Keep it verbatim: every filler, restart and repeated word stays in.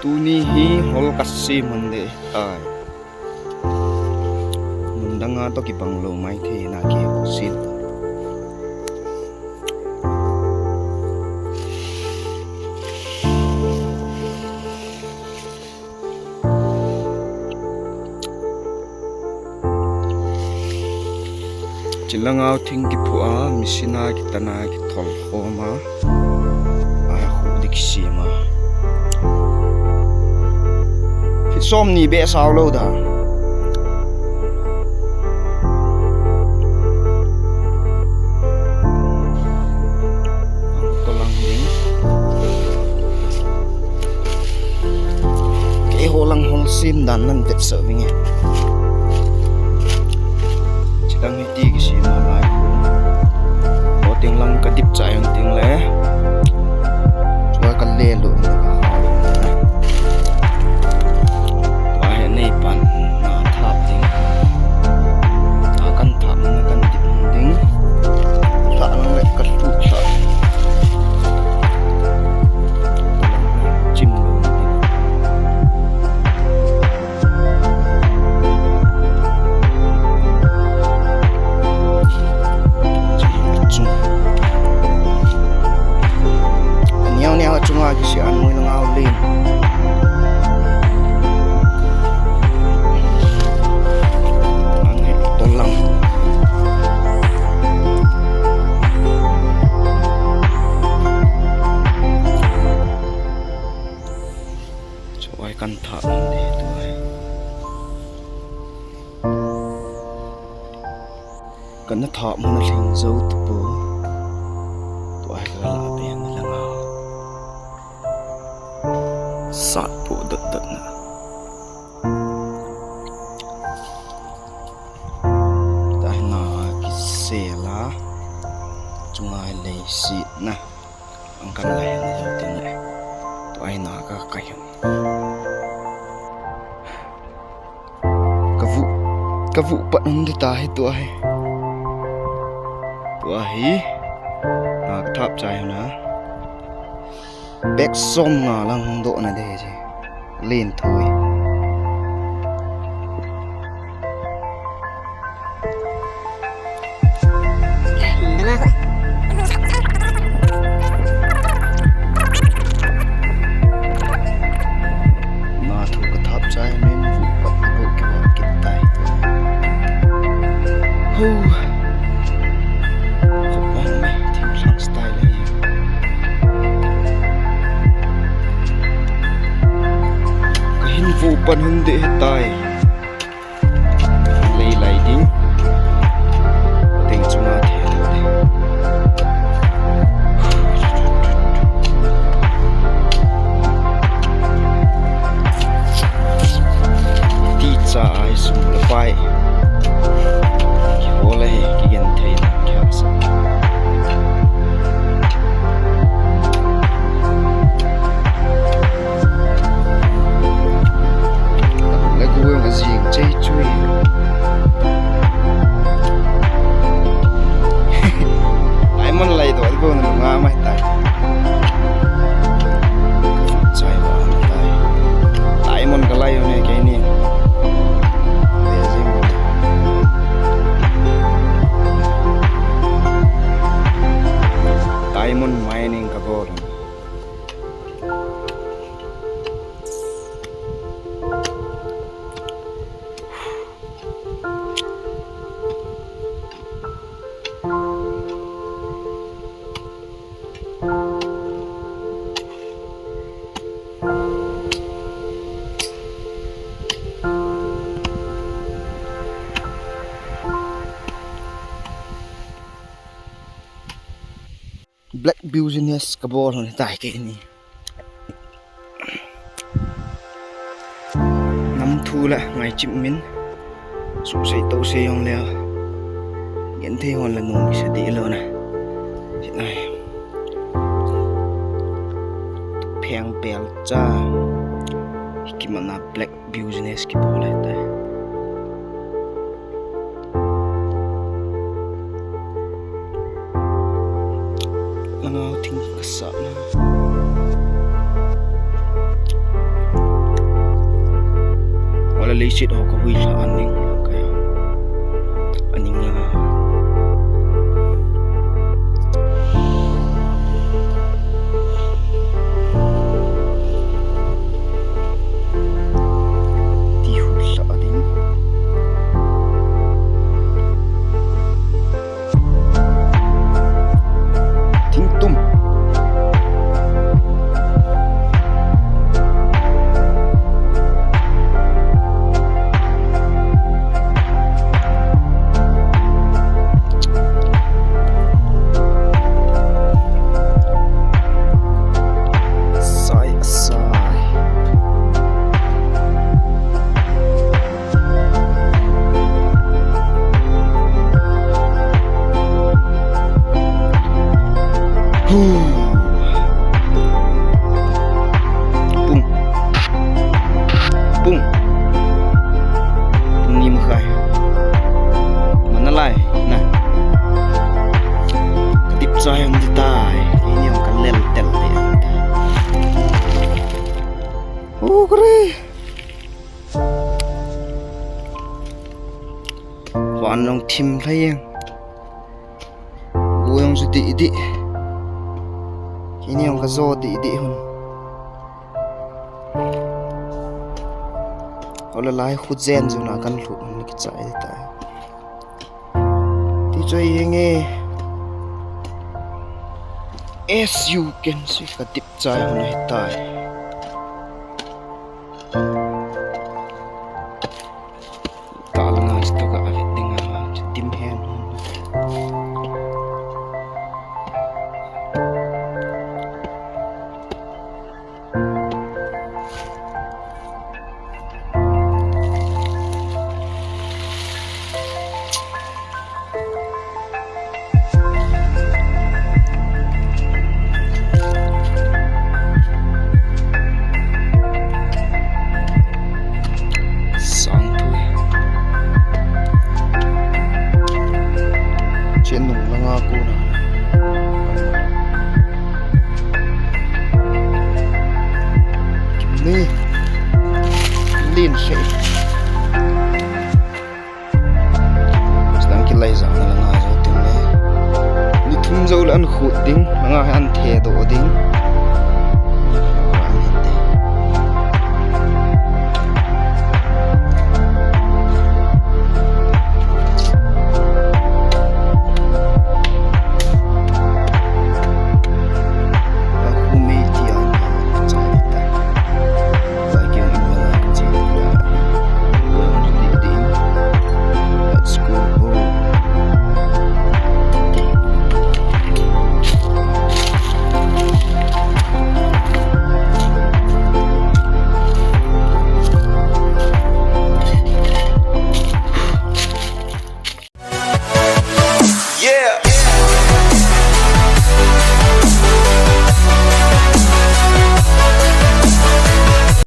Tuni hi hol kasem hon ding tai. Mun dang a toh kibang lou maithei na kihol sin. Chilanga thing kiphu a, machine a kitan a kithol khom a, a khu dik sem a. Feet som ni beh sao lou da. Tolang ding. Keiho lang hol sem dan nan vetsah vinge. Chidang hiti kisem a lai. Ho teng lang kadip chai ang teng le. Chua kale lou. Tua hi neipan na thap ding. Na kan thap na kan dip ding. Thap nang le ka tu thap. Chim lou ding. Chim chung. Niau niau chunga kisi an moi na ngau lin. Ang he tolang. Chuai kan thah mun ding tuai. Kan na thah mun a lhing zo tu po. Tuai ka la pen na langa. Sat po dot dot na. Tahi na kisela. Chunga lei si na. Ang kan lai na ding le. Tuai na ka kai. Ka vu, ka vu pat hon ding tahi tuai. Tuai. Na ka thap chai na. Bag som nga lang hung doh na ding che. Len thui. Na thu ka thap chai min vu pat na bu ki va kit tai. Ho. Khop bang me thim sang style hi. Ka hin vu pan hun ding tai. Lei lai ding. Teng chunga thei ding. Ti cha ai sum le pai. Ole kigen thei na kya sa. La gu em a jing chei chui. Diamond lai do go na nga mai tai. Chai wa tai. Diamond ka lai ne ke ni. Diamond mining ka bol. Black business ka bol hon tai ke ni. Nam thu la ngai chim min. Su sei to sei yong le. Gen thei hon la nung kisa di lo na. Ai. Pheng pel cha. Ki mana black business ki bol le tai. Langa thing kasah na. Wala leiset ho kahui lha aning kaya. Aning la. Ti hu lha ding. Thingtum. Sai, sai. Hu. Pung. Pung. Pung ni makhai. Mana lai na. Kadip chai ang di tai. Ini ang kalel tel di ang ta. Ukri. Van jong thim lhai jeng. Go jong chu dih dih. Kini jong kajo dih dih hun. Hola lai khu jen juna kan lhu hun kichai dih tai. Ti choi jeng e. As you can see, kadip chai hun ahi tai. Kal nga sto ka avet ding a, dim hen. Sang thui. Chen nung langa kona. Kim ni. Lin sei. Slang kilai jang na langa jo ting le. Ni thum jo le an khut ding, langa hi an the doh ding.